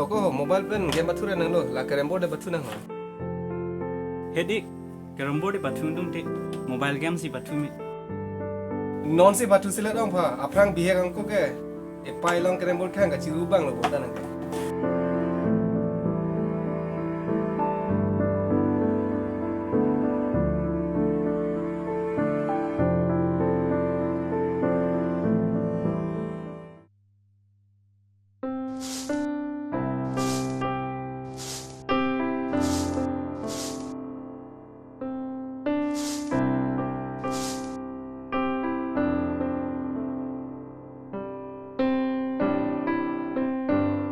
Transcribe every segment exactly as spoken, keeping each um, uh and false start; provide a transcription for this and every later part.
Ko mobile pen game pathu re nanglo, la carrom board de pathu nang ho. Hedik, carrom board de pathu tung te, mobile game si pathu me. Non si pathu silet ong pha, aphrang bihek angko ke, epai along carrom board khang kachiru abang lo bota nang ke.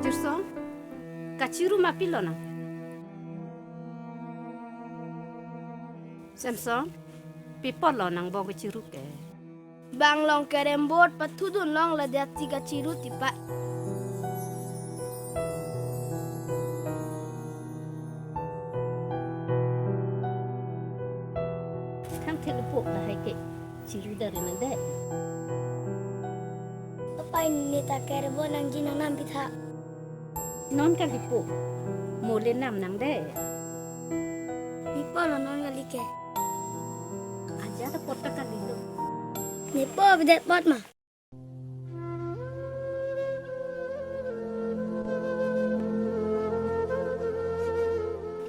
Jirsong, kachiru ma pilo nang? Samson, pi apot lo nang bong kachiru ke? Bang along carrom board pathu dun long, la dia ti kachiru tipa. Thang thelu pok lahai ke chiru dari nang de. Papai, ne ta carrom board nangji, nang nam pitha. Non kali pu. Mo le nam nang de. Ne po lo non kali ke. Aja ta pot ta kali lo. Ne po bidet pot ma.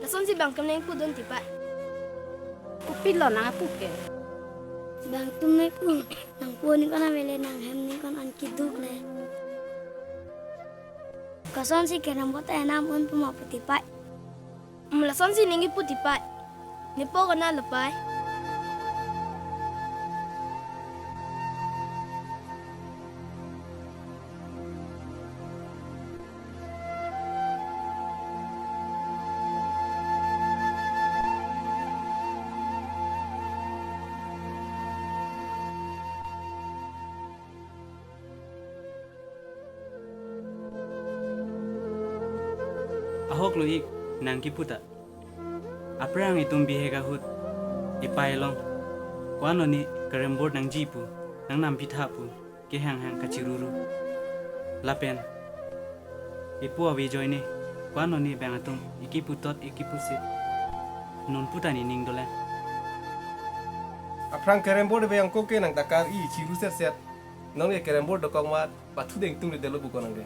Lasonsi bang atum nangpu dun tipa. Kopi lo nang apu ke? Bang atum nangpu, nangpu ningkan avele, nanghem ningkan an kiduk le. Kosonsi carrom board ta enam un pumo pu tipa. Lasonsi ning kipu tipa. Ne po kana lapai. Ahok lo ik nang kipu ta. Aphrang itum bihek ahut, epai along ko-an lo ne carrom board nangji pu, nang nam pitha pu, kehang hang kachiruru. Lapen ipu ave ajoine ko-an lo ne bang atum ikipu tot ikipu sit. Non pu ta ne ning dolang. Aphrang carrom board ave angko ke nang ta kari chiru set set. Non ke carrom board dokok mat pathu deng tum le delo buko nang ke.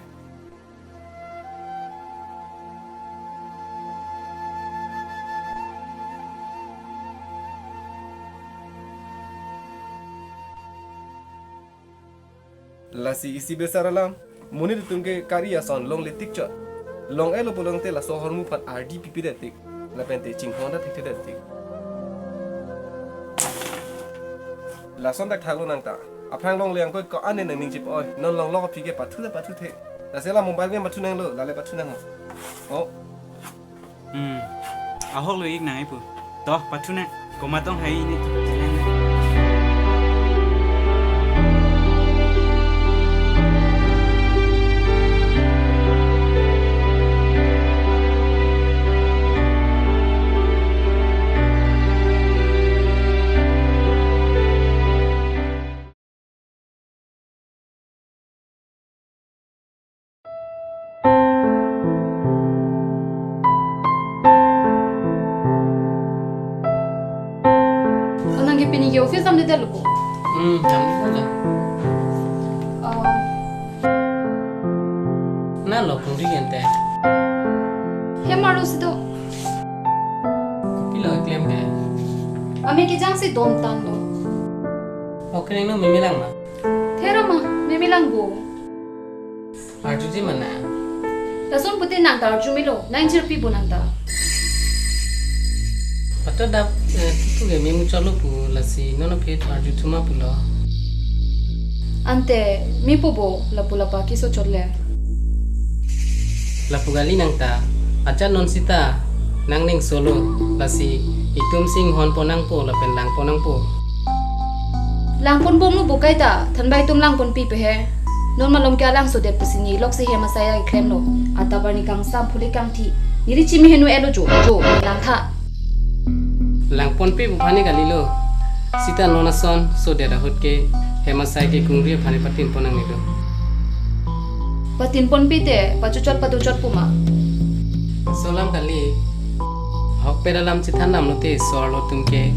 Lasi isi besar alam, monit atum ke kari ason longle tik chot. Long-e lo pulote laso ahormu aphan ardi pipedet tik. Lapen te chinghon ta thekthedet tik. Lason thakthak lo nang ta. Aphrang longle angko ko-an ne nangning chip oi. Non longlok aphi ke pathu ta pathu the. Lasi la mobile game pathu nanglo, lale pathu nang ho. Oh. Hmm. Ahok lo ik nang ipu. To, pathu nang. Komat ong hai ne. Oh, nang ke pini ke office damde det lo ko? Hmm, damde det lo. Oh. Na lo kungri gente. Hem arlo si do. Kopi lo klem ke? Ame kejang si dom tanglo. Oke, nang no memelang ma? Thera ma, memelang bo. Arjuji ma nang? Lason pute nang ta arju melo, nang jirpi bo nang ta. Pato dap, eh, tutu ke memu cholo pu lasi non aphi arju thuma pulo. Ante, mepo bo lapu lapa keso chot le. Lapu kali nang ta, acha non sita, nang ning solo, lasi itum si inghon pon nangpo lapen lang pon nangpo. Lang pon bomlo bo kaita, thanbai atum lang ponpi pe he. Non malom ke alangsodet pusi nelok si hem asai keklem lo. Atabar ne kangsam phuli kangthi. Neli chimi henu elo jo, jo, lang tha. Lang ponpi pu aphan ne kali lo. Sita non ason sodet ahut ke hem asai ke kungri aphan ne patin pon nangne lo. Patin ponpe te, pachechot padochot pu ma. Laso alam kali, ahokpet alam chethan damlote, so arlo atum ke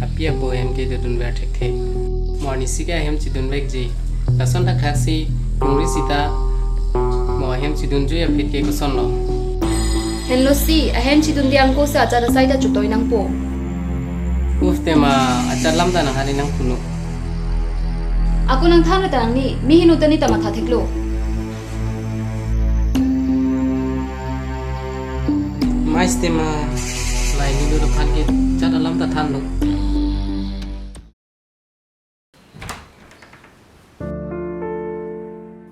api apo ahem ke dodunver thekthe. Mo arnisi ke ahem chedunvekji. Lason thakthak si, longri sita, mo ahem chedunjui aphi ke kosonlo. Henlo si, ahem chedunde angko si ajat asai ta chotoi nangpo. Uf tema, ajat alam ta nanghali nangpuno. Ako nangthan ta nangni, mi hinu ta ne ta matha theklo. Mais tema, laini do aphan ke ajat alam ta thanlo.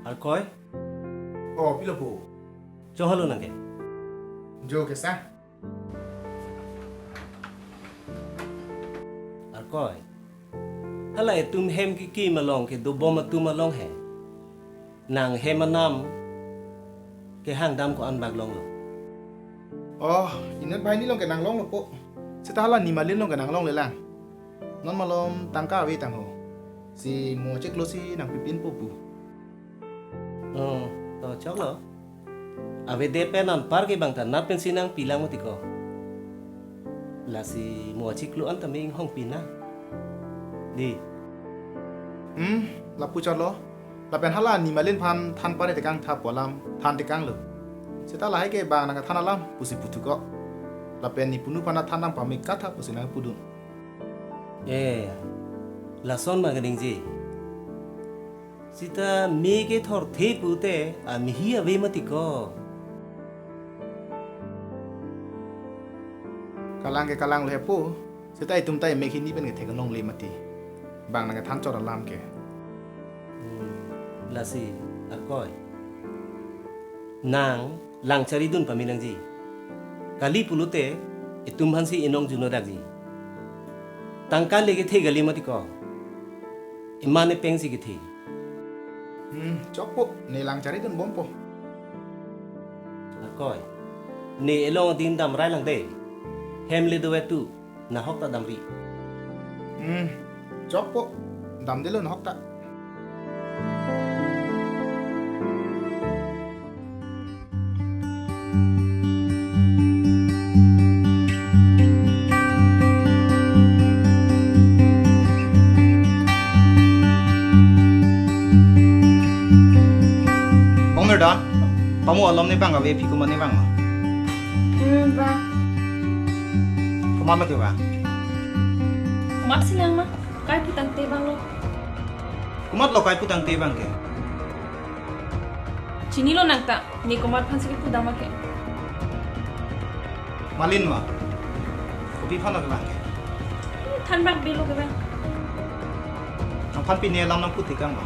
Arkoi? Oh, pilo po? Chonghalo nangke? Jo kesa? Arkoi. Hala etum hem kekim along kedobom atum along he. Nang hem anam kehang dam ko-an bak longlo? Oh, inut banghini along ke nanglonglo po. Seta hala Nimalin along ke nanglongle lang. Non malom tangka ave tang ho. Si mo chiklo si nangpipinpo pu. Oh, to choklo. Avedet pen anpar ke bang ta nat pensi nangpi lang mati ko. Lasi mo chiklo an tame inghongpi nang. Di. Hmm, lapu chotlo. Lapen hala Nimalin aphan than pare tekang tha pu alam than tekanglo. Seta lahai ke bang nangkethan alam pusi puthu ko. Lapen ne punu aphan than nangpame katha pusi nangpudun. Eh, lason ma kaningje. Seta me kethorthe pute amehi ave mati ko. Kalang ke kalanglo he po. Seta itum ta emek hini pen kethek nongle mati. Bang nangkethan chot alam ke. Hmm, lasi, Arkoi. Nang lang charidun pame nangji. Kali pulote, itum aphansi inong juno dakji. Tangka le kethe kali mati ko. Iman epeng si kethe. Hmm, chokpo, ne lang charidun bompo. Arkoi. Ne elong din damrai lang de. Hem le dovet tu. Nahok ta damri. Hmm, chokpo. Damdelo nahok ta. Bongmir da, pamu alom ne bang ave, phi komat ne bang ma? Hmm, ba. Komat lo ke ba? Komat si lang ma? Kai pu tangte bang lo. Komat lo kai pu tangte bang ke? Chinilo nang ta, ne komat aphan si kepu dam ma ke. Malin ma. Kopi aphan lo ke bang ke? Than bak bilo ke bang. Nangphan pine alam nangpu tekang ma?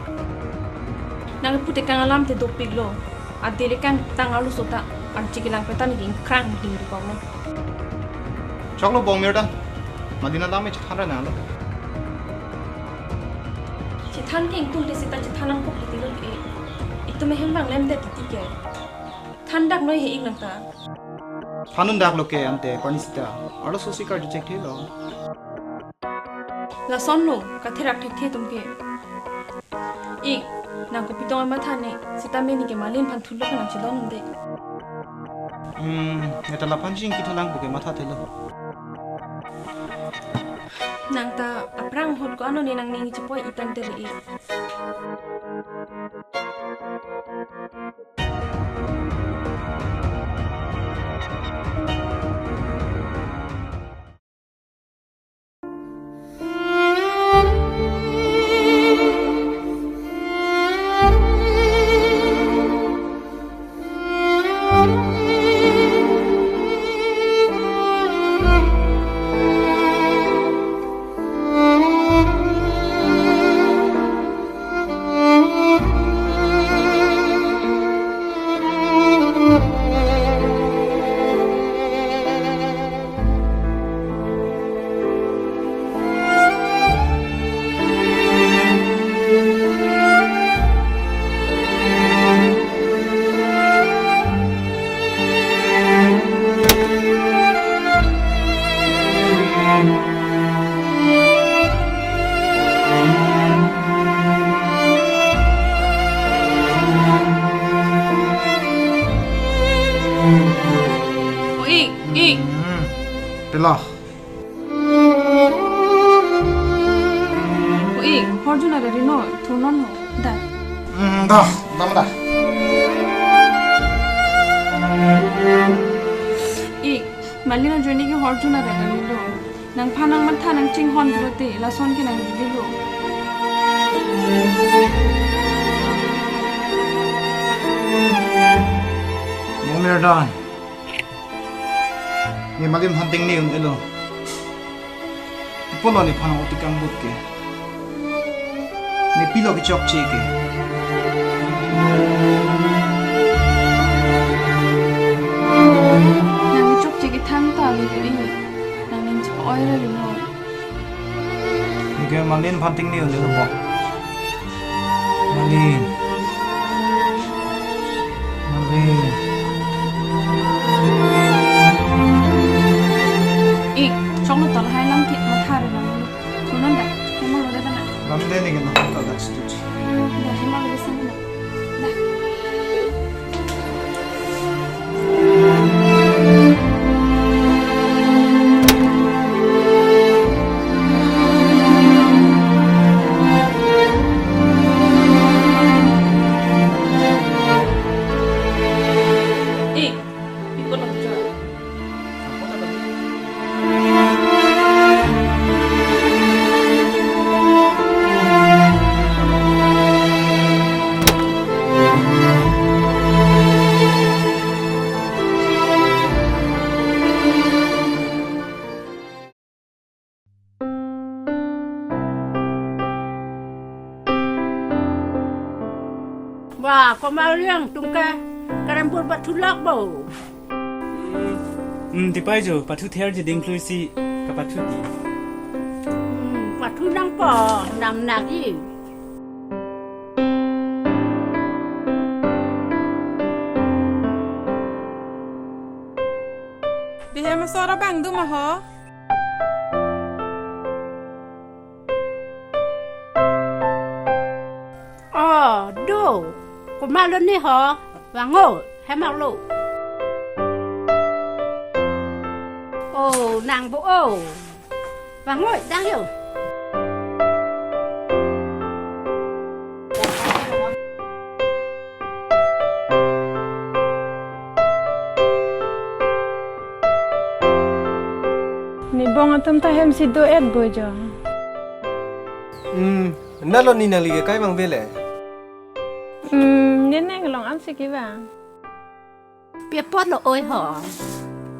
Nangpu tekang alam te dopiklo. Ade le kangtang arloso ta, arje kelang petan ke ingkrang ding di kong. Choklo Bongmir da. Malin alam me chethan ra nanglo. Chethan ke ingtung te seta chethan nangkok le tilo ke. Itum ahem bang lemdet titi ke. Than dak noi he ik nang ta. Than un dak lo ke ante pani seta. Arloso si karju chek thelo. Lason lo, katherak thekthe atum ke. Ik, nang kopi tong matha ne, seta me ne ke Malin aphan thulo ke nang chedon un de. Hmm, ne ta laphan jing kithulang pu ke matha thelo. Nang ta aphrang ahut ko-an lo ne nangning chepoi itang te le ik. Lo. O ik, hor jun arari non, thurnon ho. Da. Hmm, da, da, da. Ik, Malin ajoine ke hor jun arari lo. Nangphan nangmatha nangchinghon pulote, lason ke nang bilo. Mumir dan. Ne Malin aphan tengne un-elo. Pi apotlo nephan otik angbut ke. Ne pilo kechokche ke. Nang kechokche kethan ta lo ini. Nang ning chip oil lo. Neke Malin aphan tengne un-elo bo. Malin. Malin. Ik, choklo tol hai lang ke matha re lang. Thurnon da, hemang lo da na. Bang de neke na hotel dak studio. Da hemang lo da sana. Da. Wah, komat riang tum ke karempur pathu lak bo. Hmm, tipai jo, pathu ther ji ding klui si kapathu ti. Hmm, pathu nangpo, nam nagi. Bihem asor abang do ma ho? Oh, do. Komatlo ne ho? Vang o, hemak lo. Oh, nang bo o. Vang o, dang yo. Ne bong atum ta hem si do-et bo jo. Hmm, nalo ne nangli ke kai vangve le? Hmm, ne neng along an si kevang. Pi apotlo oi ho?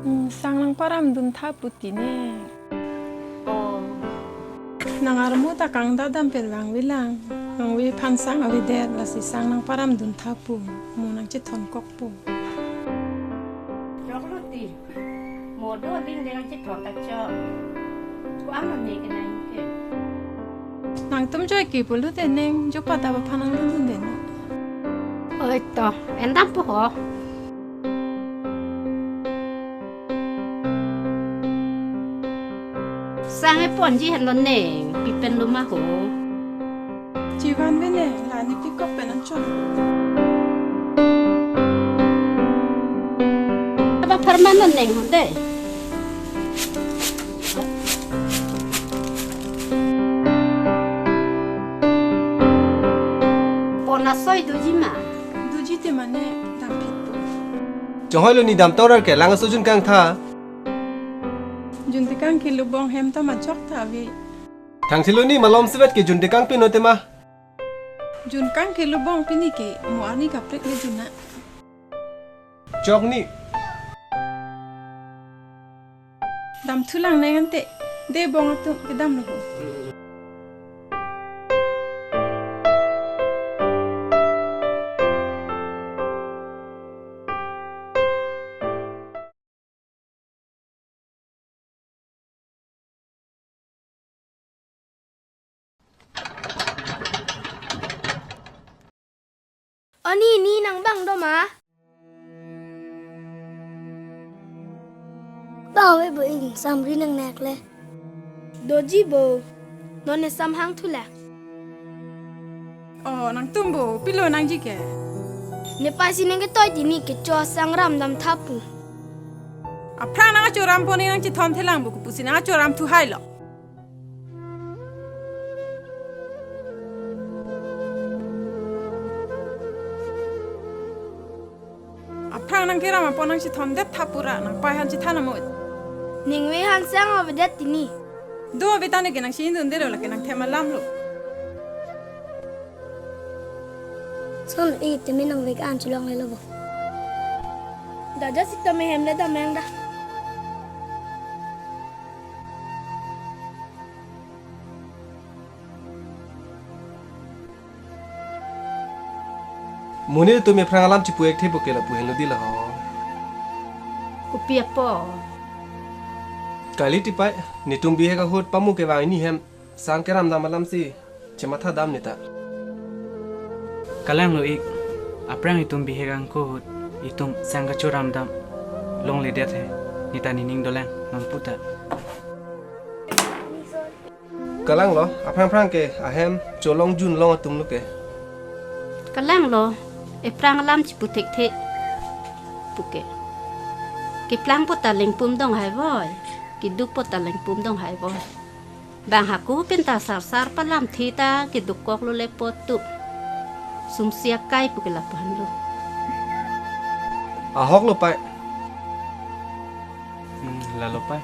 Hmm, sang nangparamdun tha pu ti ne. Oh. Nang armu ta kangdadam pen vangve lang. Nangve aphan sang avedet lasi sang nangparamdun tha pu. Mo nangchethon kok pu. Choklo ti. Mo do ding ding nangchethon ta chok. Ko-an lo ne ke nang ke. Nangtum joi ke pulote neng jo pada ba aphan nanglutdun de na. Oi to, endam po ho. Sang eponji henlo neng, pi pen lo ma ho. Chivan vene, la ne pikok pen anchot. Ba pharman non neng ho de. Pon asoi doji ma? Doji te mane dam phit po. Chonghoi lo ne dam torar ke lang aso jun kangtha. Jun tekang ke lubong hem ta majok ta ave. Thangthilo ne malom sevet ke jun tekang pino tema. Jun kang ke lubong pini ke mo arni kaprek le jun na. Chok ni. Dam thulang neng ante. De bong atum kedam lo ho. Oni, ne nang bang do ma? Bang ave bo, ingsamri nangnek le. Doji bo, non ne sam hang thu le. Oh, nangtum bo, pilo nangji ke? Nepei si neng ketoi ti ne kecho sang ram dam tha pu. Aphrang nangchoram pon nangchethom thelang bo, kopusi nangchoram thu hai lo. Aphrang nangkeram apot nangchethom det tha pura, nangpei aphan chethan amo. Ningve aphan sang avedet tini. Do ave tangte ke nangchinidunde lo, lake nangthem alam lo. Son, e teme nangvek an cholongle lo bo. Dada sitame hem le dameng da. Monit atum ephrang alam chepu-ekthe puke lapu henlo di la ho. Kopi apot? Kali tipei, netum bihek ahut pamu kevang hini hem sang keram dam alamsi chematha dam neta. Kalang lo ik, aphrang itum bihek angko ahut itum sang kachoram dam longledet he, neta nening dolang nonputa. Kalang lo, aphrang phrang ke ahem cholong junlong atum lo ke. Kalang lo, ephrang alam chepu thekthe puke. Keplang apot ta lengpum dong hai voi, keduk apot ta lengpum dong hai voi. Bang hako pen ta sarsar palamthe ta keduk kok lo le apot tu. Sumsi akai puke lapu henlo. Ahok lo pei. Hmm, lalo pei.